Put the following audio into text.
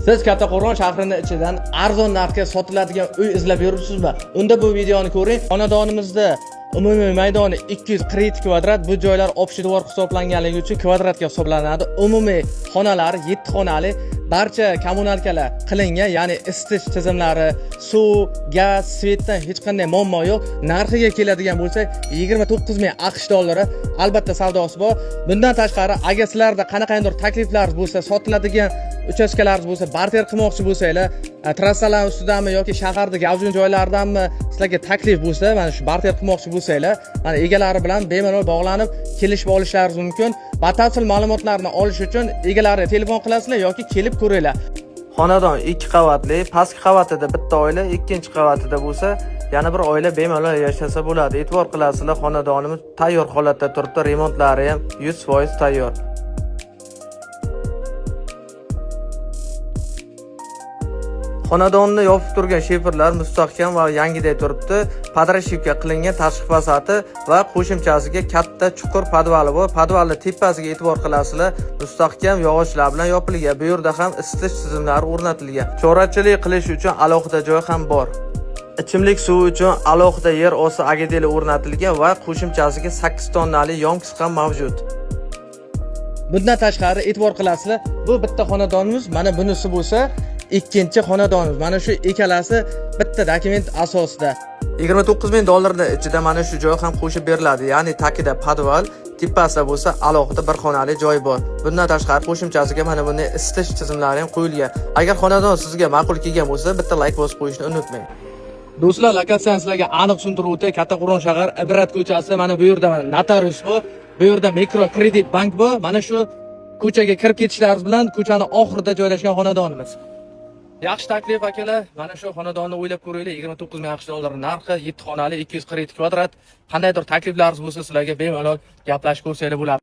Siz Kattaqo'rg'on shahrini ichidan arzon narxga sotiladigan uy izlab yuribsizmi? Unda bu videoni ko'ring. Xonadonimizda umumiy maydoni 242 kvadrat. Bu joylar общий двор hisoblanganligi uchun kvadratga hisoblanadi. Umumiy xonalari 7 xonali, barcha kommunalkalar qilingan, ya'ni isitish tizimlari, suv, gaz, свет dan hech qanday muammo yo'q. Narxiga keladigan bo'lsak, 29 ming AQSh dollari, albatta savdosi bor. Bundan tashqari, agar sizlarda qanaqangidir takliflar bo'lsa, sotiladigan uchastkalaringiz bo'lsa, barter qilmoqchi bo'lsanglar, trassalar ustidanmi yoki shaharda gavjum joylardanmi sizlarga taklif bo'lsa, mana shu barter qilmoqchi bo'lsanglar, mana egalari bilan bemalol bog'lanib, kelishib olishlaringiz mumkin. Batafsil ma'lumotlarni olish uchun egalariga telefon qilasizlar yoki kelib ko'ringlar. Xonadon 2 qavatli, pastki qavatida bitta oila, ikkinchi qavatida bo'lsa yana bir oila bemalol yashasa bo'ladi. E'tibor qilasizlar, xonadonimiz tayyor holatda turibdi, remontlari ham 100% tayyor. Xonadonni yopib turgan shiferlar mustahkam va yangiday turibdi. Подращипка qilingan tashqi fasadi va qo'shimchasiga katta chuqur podvali bor. Podvalni tepasiga e'tibor qilasizlar, mustahkam yog'ochlar bilan yopilgan. Bu yerda ham isitish tizimlari o'rnatilgan. Chorvachilik qilish uchun alohida joy ham bor. Ichimlik suvi uchun alohida yer osti agideli o'rnatilgan va qo'shimchasiga 8 tonnali yonkis ham mavjud. Bundan tashqari, e'tibor qilasizlar, bu bitta xonadonimiz, mana bunisi bo'lsa ikkinchi xonadonimiz. Mana shu ikkalasi bitta dokument asosida. 29 ming dollarni ichida mana shu joy ham qo'shib beriladi. Ya'ni tagida podval, tepasida bo'lsa alohida bir xonali joy bor. Bundan tashqari qo'shimchasiga mana bunday isitish tizimlari ham qo'yilgan. Agar xonadon sizga ma'qul kelgan bo'lsa, bitta layk bosib qo'yishni unutmang. Do'stlar, lokatsiyani sizlarga aniq tushuntirib o'tay. Kattaqo'rg'on shahar, Ibrat ko'chasi, mana bu yerda mana notarius bor. Bu yerda mikro kredit bank bor. Mana shu ko'chaga kirib ketishlaringiz bilan ko'chani oxirida joylashgan xonadonimiz. Yaxshi taklif, akalar. Mana shu xonadonni o'ylab ko'ringlar. 29 ming AQSh dollari narxi, 7 xonali, 242 kvadrat. Qandaydir takliflaringiz bo'lsa, sizlarga bemalol gaplashib ko'rsanglar bo'ladi.